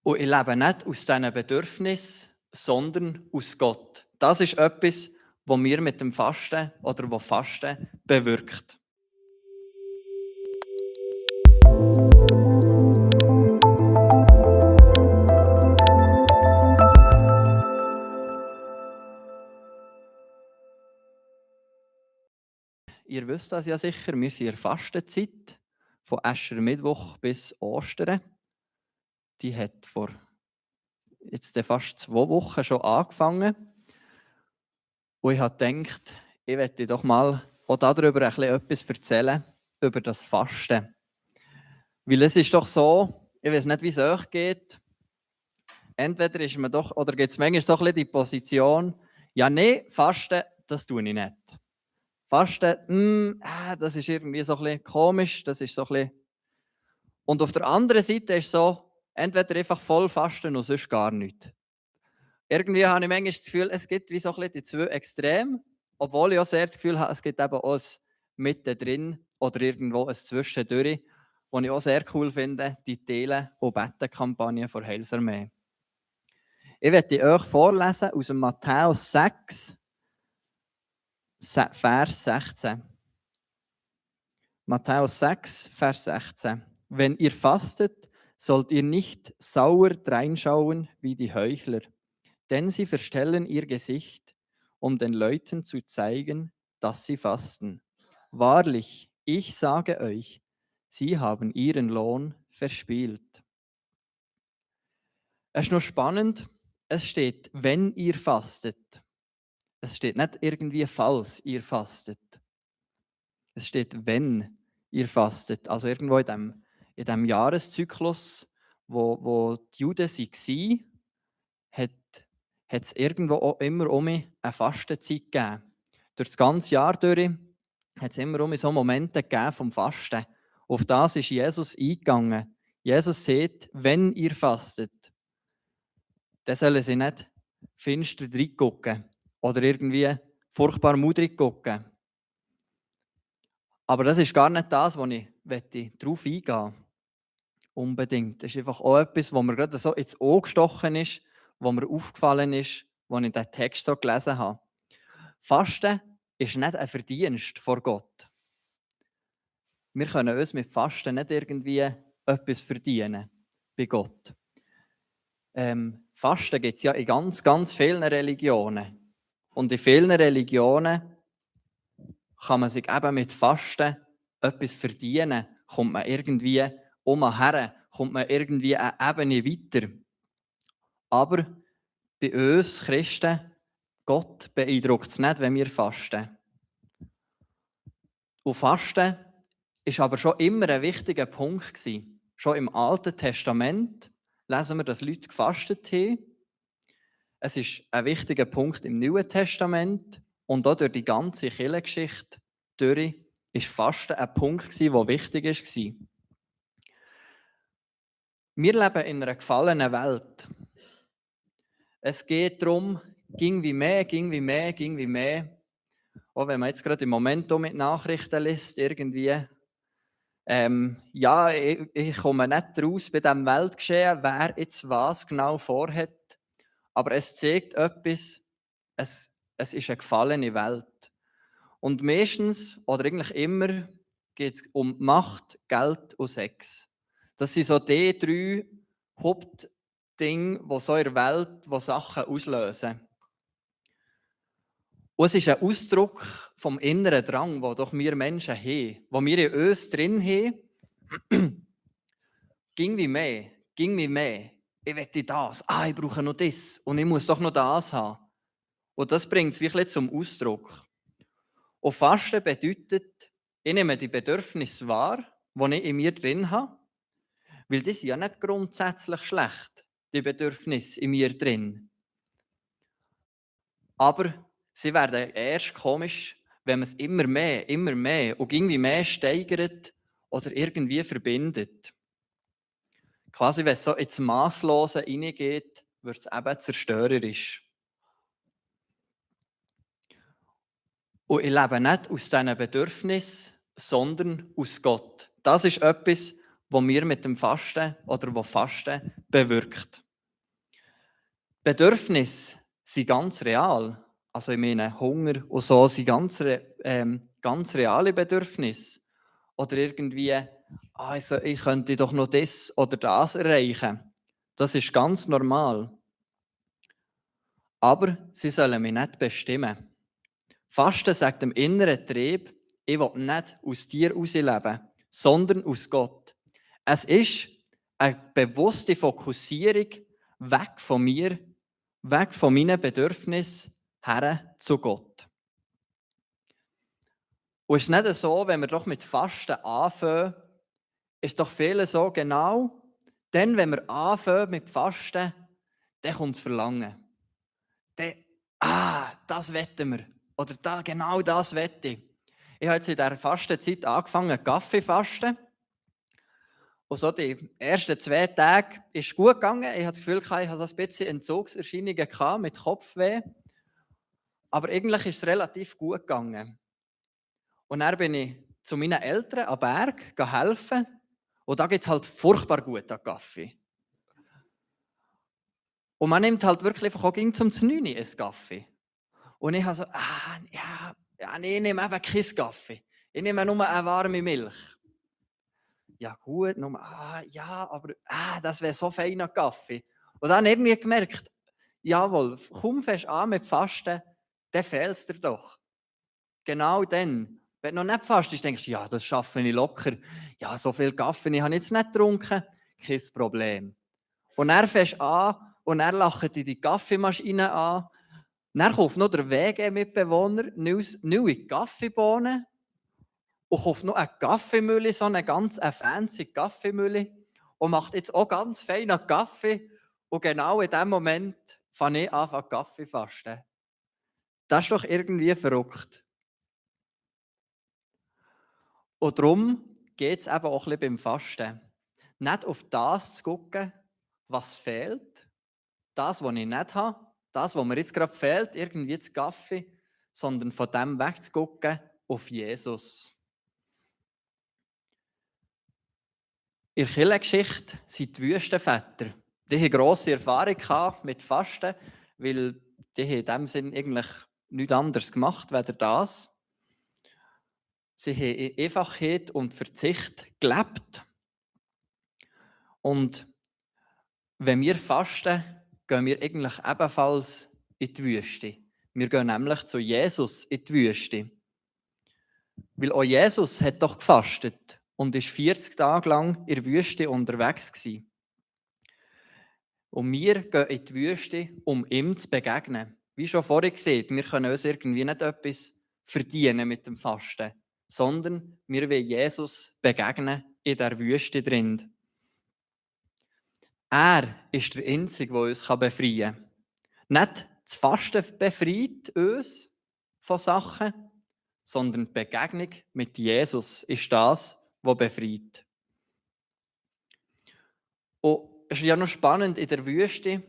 Und ich lebe nicht aus diesen Bedürfnissen, sondern aus Gott. Das ist etwas, was wir mit dem Fasten oder was Fasten bewirkt. Ihr wisst das ja sicher, wir sind in der Fastenzeit, von Aschermittwoch bis Ostern. Die hat vor jetzt fast 2 Wochen schon angefangen. Und ich habe gedacht, ich möchte doch mal auch darüber etwas erzählen, über das Fasten. Weil es ist doch so, ich weiß nicht, wie es euch geht, entweder ist man doch, oder gibt es manchmal so ein bisschen die Position, ja, nee, Fasten, das tue ich nicht. Fasten, das ist irgendwie so ein bisschen komisch, das ist so ein bisschen. Und auf der anderen Seite ist es so, entweder einfach voll fasten und sonst gar nichts. Irgendwie habe ich manchmal das Gefühl, es gibt wie so ein bisschen die 2 Extreme, obwohl ich auch sehr das Gefühl habe, es gibt eben auch ein Mittendrin oder irgendwo ein Zwischendurch, was ich auch sehr cool finde, die Teilen- und Bettenkampagne von Heilsarmee. Ich werde euch vorlesen aus dem Matthäus 6, Vers 16. Matthäus 6, Vers 16. Wenn ihr fastet, sollt ihr nicht sauer dreinschauen wie die Heuchler, denn sie verstellen ihr Gesicht, um den Leuten zu zeigen, dass sie fasten. Wahrlich, ich sage euch, sie haben ihren Lohn verspielt. Es ist noch spannend, es steht, wenn ihr fastet. Es steht nicht irgendwie, falls ihr fastet. Es steht, wenn ihr fastet. Also irgendwo in dem Jahreszyklus, wo die Juden waren, hat es irgendwo auch immer eine Fastenzeit gegeben. Durch das ganze Jahr durch hat es immer so Momente gegeben vom Fasten. Auf das ist Jesus eingegangen. Jesus sagt, wenn ihr fastet, dann sollen sie nicht finster reingucken oder irgendwie furchtbar mutig gucken. Aber das ist gar nicht das, wo ich darauf eingehen möchte. Unbedingt. Das ist einfach auch etwas, wo mir gerade so ins Auge gestochen ist, wo mir aufgefallen ist, als ich diesen Text so gelesen habe. Fasten ist nicht ein Verdienst vor Gott. Wir können uns mit Fasten nicht irgendwie etwas verdienen bei Gott. Fasten gibt es ja in ganz, ganz vielen Religionen. Und in vielen Religionen kann man sich eben mit Fasten etwas verdienen. Kommt man irgendwie umher, kommt man irgendwie eine Ebene weiter. Aber bei uns Christen, Gott beeindruckt es nicht, wenn wir fasten. Und Fasten war aber schon immer ein wichtiger Punkt gewesen. Schon im Alten Testament lesen wir, dass Leute gefastet haben. Es ist ein wichtiger Punkt im Neuen Testament und auch durch die ganze Kirchengeschichte durch ist Fasten ein Punkt gewesen, der wichtig war. Wir leben in einer gefallenen Welt. Es geht darum, ging wie mehr. Auch wenn man jetzt gerade im Moment mit Nachrichten liest, irgendwie, ja, ich komme nicht raus bei diesem Weltgeschehen, wer jetzt was genau vorhat. Aber es zeigt etwas, es ist eine gefallene Welt. Und meistens, oder eigentlich immer, geht es um Macht, Geld und Sex. Das sind so die 3 Hauptdinge, die so in der Welt die Sachen auslösen. Und es ist ein Ausdruck vom inneren Drang, den doch wir Menschen haben, den wir in uns drin haben. Ging wie mehr. Ich möchte das. Ich brauche noch das. Und ich muss doch noch das haben. Und das bringt es wirklich zum Ausdruck. Und Fasten bedeutet, ich nehme die Bedürfnisse wahr, die ich in mir drin habe. Weil die sind ja nicht grundsätzlich schlecht, die Bedürfnisse in mir drin. Aber sie werden erst komisch, wenn man es immer mehr und irgendwie mehr steigert oder irgendwie verbindet. Quasi, wenn es so ins Masslose hineingeht, wird es eben zerstörerisch. Und ich lebe nicht aus diesen Bedürfnissen, sondern aus Gott. Das ist etwas, was wir mit dem Fasten oder was Fasten bewirkt. Bedürfnisse sind ganz real. Also ich meine, Hunger und so sind ganz reale Bedürfnisse. Oder irgendwie, also ich könnte doch noch das oder das erreichen. Das ist ganz normal. Aber sie sollen mich nicht bestimmen. Fasten sagt dem inneren Trieb, ich will nicht aus dir herausleben, sondern aus Gott. Es ist eine bewusste Fokussierung weg von mir, weg von meinen Bedürfnissen, her zu Gott. Und es ist nicht so, wenn wir doch mit Fasten anfangen, ist doch vieles so genau, dann, wenn wir anfangen mit Fasten, dann kommt das Verlangen. Dann, das wetten wir. Oder genau das wette ich. Ich habe jetzt in dieser Fastenzeit angefangen, Kaffee zu fasten. Und so die ersten 2 Tage ist es gut gegangen. Ich hatte das Gefühl, ich hatte so ein bisschen Entzugserscheinungen mit Kopfweh. Aber eigentlich ist es relativ gut gegangen. Und dann bin ich zu meinen Eltern am Berg helfen. Und da gibt es halt furchtbar guten Kaffee. Und man nimmt halt wirklich einfach auch zum 9 einen Kaffee. Und ich habe so, nee, ich nehme eben keinen Kaffee. Ich nehme nur eine warme Milch. Ja gut, aber das wäre so feiner Kaffee. Und dann irgendwie gemerkt, jawohl, komm fest an mit Fasten, dann fehlt es dir doch. Genau dann. Wenn du noch nicht fastest, denkst du, ja, das schaffe ich locker. Ja, so viel Kaffee habe ich jetzt nicht getrunken, kein Problem. Und dann fängst du an und dann lachen die Kaffeemaschine an. Dann kauft noch der WG-Mitbewohner neue Kaffeebohnen und kauft noch eine Kaffeemühle, so eine ganz fancy Kaffeemühle und macht jetzt auch ganz feinen Kaffee. Und genau in dem Moment fange ich an, Kaffee zu fasten. Das ist doch irgendwie verrückt. Und darum geht es eben auch ein bisschen beim Fasten. Nicht auf das zu gucken, was fehlt, das, was ich nicht habe, das, was mir jetzt gerade fehlt, irgendwie das Kaffee, sondern von dem wegzugucken auf Jesus. In der Kirchengeschichte sind die Wüstenväter. Die haben grosse Erfahrung mit Fasten, weil die haben in dem Sinn eigentlich nichts anderes gemacht als das. Sie haben in Einfachheit und Verzicht gelebt. Und wenn wir fasten, gehen wir eigentlich ebenfalls in die Wüste. Wir gehen nämlich zu Jesus in die Wüste. Weil auch Jesus hat doch gefastet und ist 40 Tage lang in der Wüste unterwegs gewesen. Und wir gehen in die Wüste, um ihm zu begegnen. Wie schon vorhin gesagt, wir können uns irgendwie nicht etwas verdienen mit dem Fasten, sondern wir wollen Jesus begegnen in der Wüste drin. Er ist der Einzige, der uns befreien kann. Nicht das Fasten befreit uns von Sachen, sondern die Begegnung mit Jesus ist das, was befreit. Und es ist ja noch spannend, in der Wüste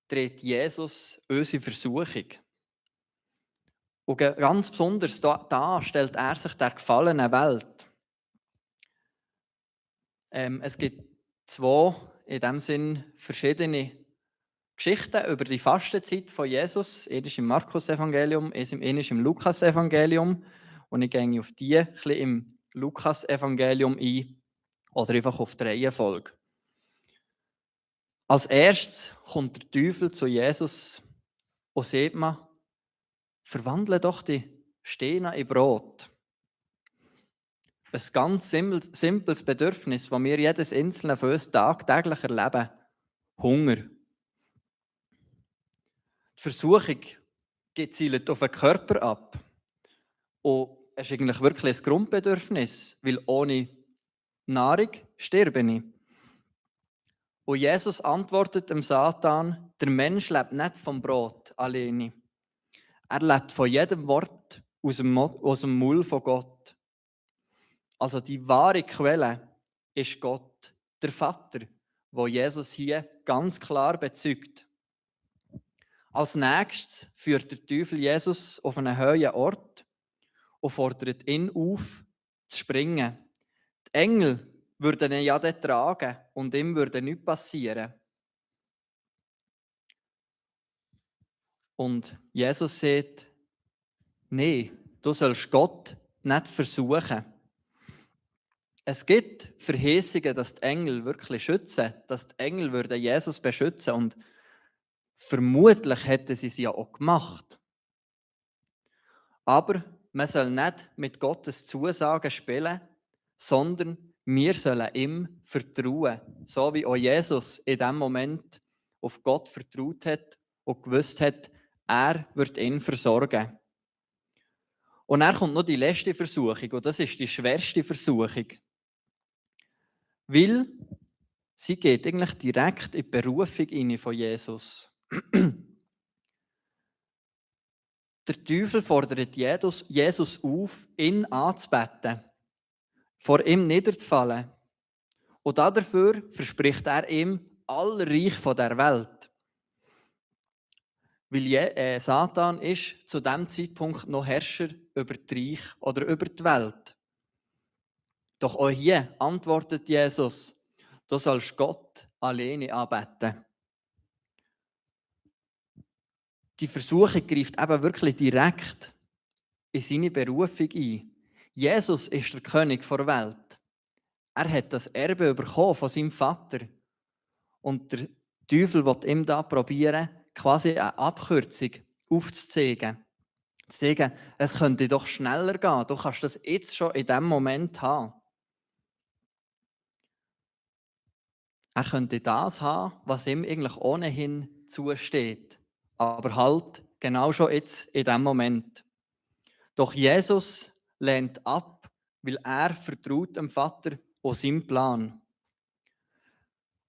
dreht Jesus unsere Versuchung. Und ganz besonders da stellt er sich der gefallenen Welt. Es gibt 2 in dem Sinn verschiedene Geschichten über die Fastenzeit von Jesus. Eine ist im Markus-Evangelium, eine ist im Lukas-Evangelium. Und ich gehe auf die ein bisschen im Lukas-Evangelium ein oder einfach auf die Reihenfolge. Als erstes kommt der Teufel zu Jesus und sagt man, verwandle doch die Steine in Brot. Ein ganz simples Bedürfnis, das wir jedes einzelne von uns tagtäglich erleben. Hunger. Die Versuchung zielt auf den Körper ab. Und es ist eigentlich wirklich ein Grundbedürfnis, weil ohne Nahrung sterbe ich. Und Jesus antwortet dem Satan, der Mensch lebt nicht vom Brot alleine. Er lebt von jedem Wort aus dem Mund von Gott. Also die wahre Quelle ist Gott, der Vater, wo Jesus hier ganz klar bezeugt. Als nächstes führt der Teufel Jesus auf einen hohen Ort und fordert ihn auf, zu springen. Die Engel würden ihn ja dann tragen und ihm würde nichts passieren. Und Jesus sagt, nein, du sollst Gott nicht versuchen. Es gibt Verheißungen, dass die Engel wirklich schützen, dass die Engel würden Jesus beschützen und vermutlich hätten sie es ja auch gemacht. Aber man soll nicht mit Gottes Zusagen spielen, sondern wir sollen ihm vertrauen, so wie auch Jesus in dem Moment auf Gott vertraut hat und gewusst hat, er wird ihn versorgen. Und dann kommt noch die letzte Versuchung, und das ist die schwerste Versuchung. Weil sie geht eigentlich direkt in die Berufung von Jesus. Der Teufel fordert Jesus auf, ihn anzubeten, vor ihm niederzufallen. Und dafür verspricht er ihm all Reich von der Welt. Weil Satan ist zu diesem Zeitpunkt noch Herrscher über die Reich oder über die Welt. Doch auch hier antwortet Jesus, du sollst Gott alleine anbeten. Die Versuchung greift eben wirklich direkt in seine Berufung ein. Jesus ist der König der Welt. Er hat das Erbe bekommen von seinem Vater. Und der Teufel will ihm da probieren, quasi eine Abkürzung aufzuzeigen. Zu sagen, es könnte doch schneller gehen. Du kannst das jetzt schon in diesem Moment haben. Er könnte das haben, was ihm eigentlich ohnehin zusteht. Aber halt genau schon jetzt in diesem Moment. Doch Jesus lehnt ab, weil er vertraut dem Vater und seinem Plan.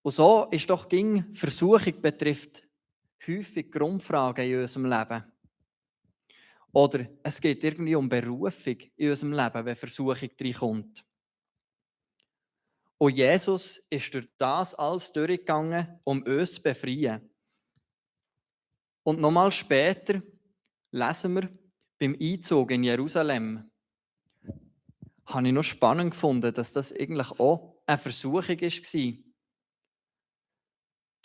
Und so ist doch Versuchung betrifft häufig Grundfragen in unserem Leben. Oder es geht irgendwie um Berufung in unserem Leben, wenn Versuchung reinkommt. Und Jesus ist durch das alles durchgegangen, um uns zu befreien. Und nochmal später lesen wir beim Einzug in Jerusalem, habe ich noch spannend gefunden, dass das eigentlich auch eine Versuchung war.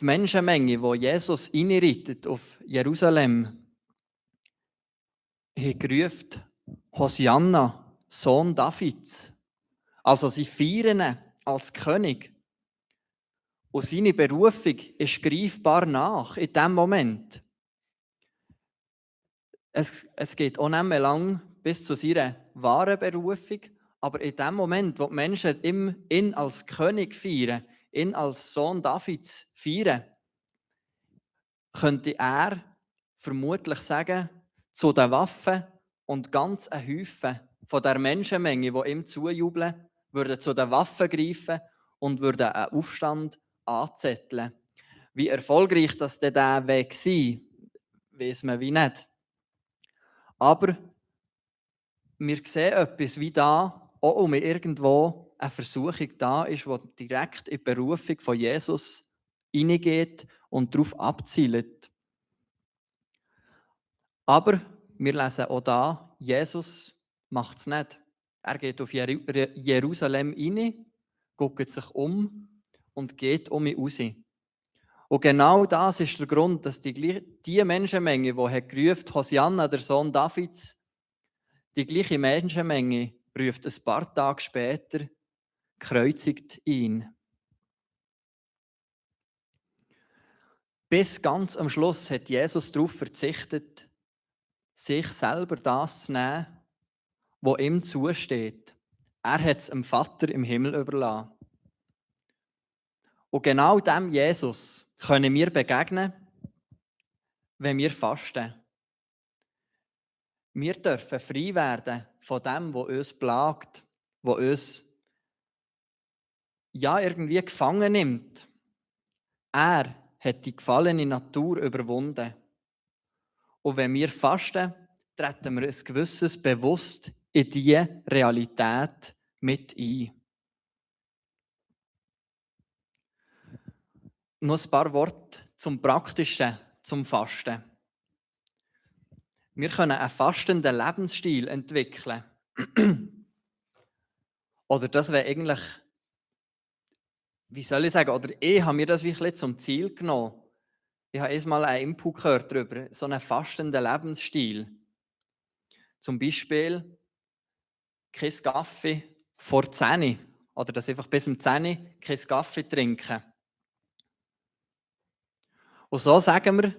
Die Menschenmenge, die Jesus reinreitet auf Jerusalem, hat gerufen, Hosianna, Sohn Davids. Also sie feiern ihn als König. Und seine Berufung ist greifbar nach in diesem Moment. Es geht auch nicht mehr lang bis zu seiner wahren Berufung, aber in dem Moment, wo die Menschen ihn als König feiern, ihn als Sohn Davids feiern, könnte er vermutlich sagen, zu den Waffen und ganz ein Häufen von der Menschenmenge, die ihm zujubeln, würden zu den Waffen greifen und würden einen Aufstand anzetteln. Wie erfolgreich das dieser Weg war, weiss man wie nicht. Aber wir sehen etwas, wie da auch um irgendwo eine Versuchung da ist, die direkt in die Berufung von Jesus hineingeht und darauf abzielt. Aber wir lesen auch da, Jesus macht es nicht. Er geht auf Jerusalem hinein, guckt sich um und geht um ihn raus. Und genau das ist der Grund, dass die Menschenmenge, die gerufen hat, Hosianna, der Sohn Davids, die gleiche Menschenmenge ruft ein paar Tage später, kreuzigt ihn. Bis ganz am Schluss hat Jesus darauf verzichtet, sich selber das zu nehmen, was ihm zusteht. Er hat es dem Vater im Himmel überlassen. Und genau dem Jesus können wir begegnen, wenn wir fasten. Wir dürfen frei werden von dem, was uns plagt, was uns ja irgendwie gefangen nimmt. Er hat die gefallene Natur überwunden. Und wenn wir fasten, treten wir ein gewisses bewusst in diese Realität mit ein. Noch ein paar Worte zum Praktischen, zum Fasten. Wir können einen fastenden Lebensstil entwickeln. Oder das wäre eigentlich wie soll ich sagen, oder ich habe mir das wirklich zum Ziel genommen. Ich habe erstmal einen Input gehört darüber, so einen fastenden Lebensstil. Zum Beispiel kein Kaffee vor 10 oder dass einfach bis um 10 kein Kaffee trinken. Und so sagen wir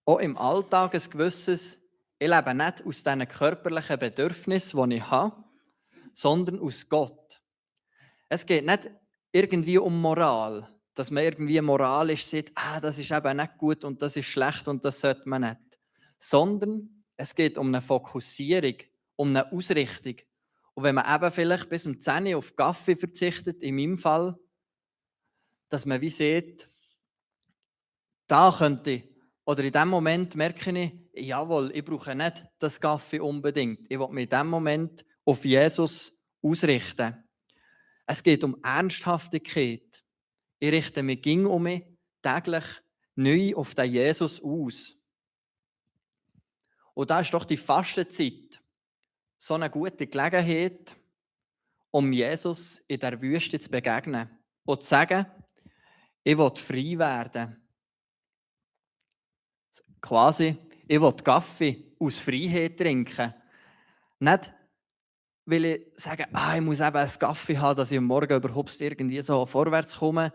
auch im Alltag ein gewisses, ich lebe nicht aus diesen körperlichen Bedürfnissen, die ich habe, sondern aus Gott. Es geht nicht irgendwie um Moral, dass man irgendwie moralisch sagt, das ist eben nicht gut und das ist schlecht und das sollte man nicht. Sondern es geht um eine Fokussierung, um eine Ausrichtung. Und wenn man eben vielleicht bis um 10 Uhr auf Kaffee verzichtet, in meinem Fall, dass man wie sieht, da könnte ich, oder in dem Moment merke ich, jawohl, ich brauche nicht das Kaffee unbedingt. Ich will mich in dem Moment auf Jesus ausrichten. Es geht um Ernsthaftigkeit. Ich richte mich um mich täglich neu auf den Jesus aus. Und da ist doch die Fastenzeit so eine gute Gelegenheit, um Jesus in der Wüste zu begegnen und zu sagen, ich will frei werden. Quasi, ich will Kaffee aus Freiheit trinken. Nicht, weil ich sage, ich muss eben einen Kaffee haben, dass ich am Morgen überhaupt irgendwie so vorwärts komme.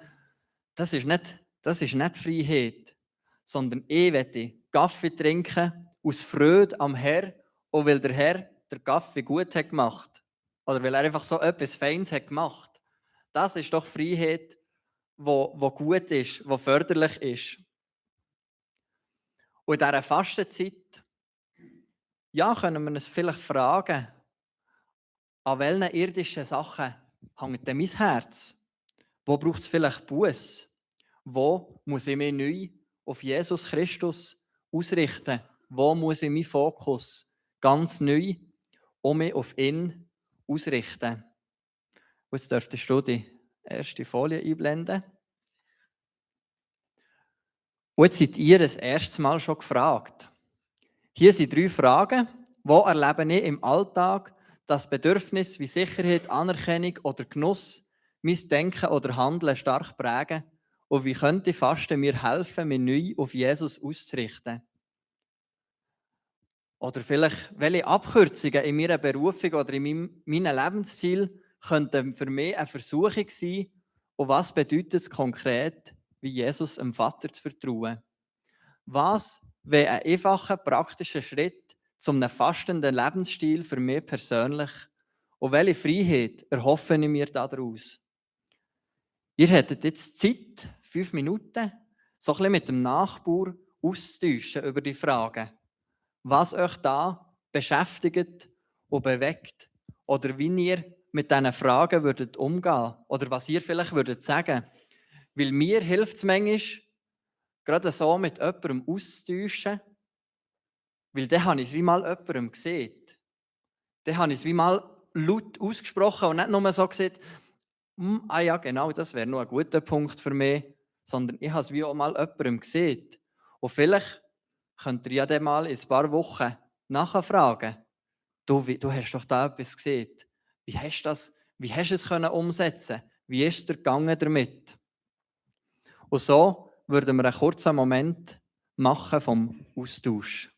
Das ist nicht Freiheit, sondern ich will Kaffee trinken aus Freude am Herr und weil der Herr den Kaffee gut hat gemacht. Oder weil er einfach so etwas Feines hat gemacht. Das ist doch Freiheit, wo gut ist, wo förderlich ist. Und in dieser Fastenzeit, können wir uns vielleicht fragen, an welchen irdischen Sachen hängt denn mein Herz? Wo braucht es vielleicht Buß? Wo muss ich mich neu auf Jesus Christus ausrichten? Wo muss ich meinen Fokus ganz neu mich auf ihn ausrichten? Und jetzt dürftest du die erste Folie einblenden. Und jetzt seid ihr das erste Mal schon gefragt. Hier sind 3 Fragen. Wo erlebe ich im Alltag das Bedürfnis wie Sicherheit, Anerkennung oder Genuss mein Denken oder Handeln stark prägen? Und wie könnte Fasten mir helfen, mich neu auf Jesus auszurichten? Oder vielleicht, welche Abkürzungen in meiner Berufung oder in meinem Lebensziel könnten für mich eine Versuchung sein? Und was bedeutet es konkret, wie Jesus dem Vater zu vertrauen? Was wäre ein einfacher, praktischer Schritt zum einem fastenden Lebensstil für mich persönlich? Und welche Freiheit erhoffe ich mir daraus? Ihr hättet jetzt Zeit, 5 Minuten, so ein bisschen mit dem Nachbar auszutauschen über die Fragen, was euch da beschäftigt und bewegt. Oder wie ihr mit diesen Fragen würdet umgehen oder was ihr vielleicht würdet sagen. Weil mir hilft es manchmal, gerade so mit jemandem auszutauschen, weil dann habe ich es wie mal jemandem gesehen. Dann habe ich es wie mal laut ausgesprochen und nicht nur so gesagt, ja genau, das wäre noch ein guter Punkt für mich, sondern ich habe es wie auch mal jemandem gesehen. Und vielleicht könnt ihr ja dann mal in ein paar Wochen nachfragen, du hast doch da etwas gesehen. Wie hast du es umsetzen? Wie ist es dir gegangen damit? Und so würden wir einen kurzen Moment machen vom Austausch.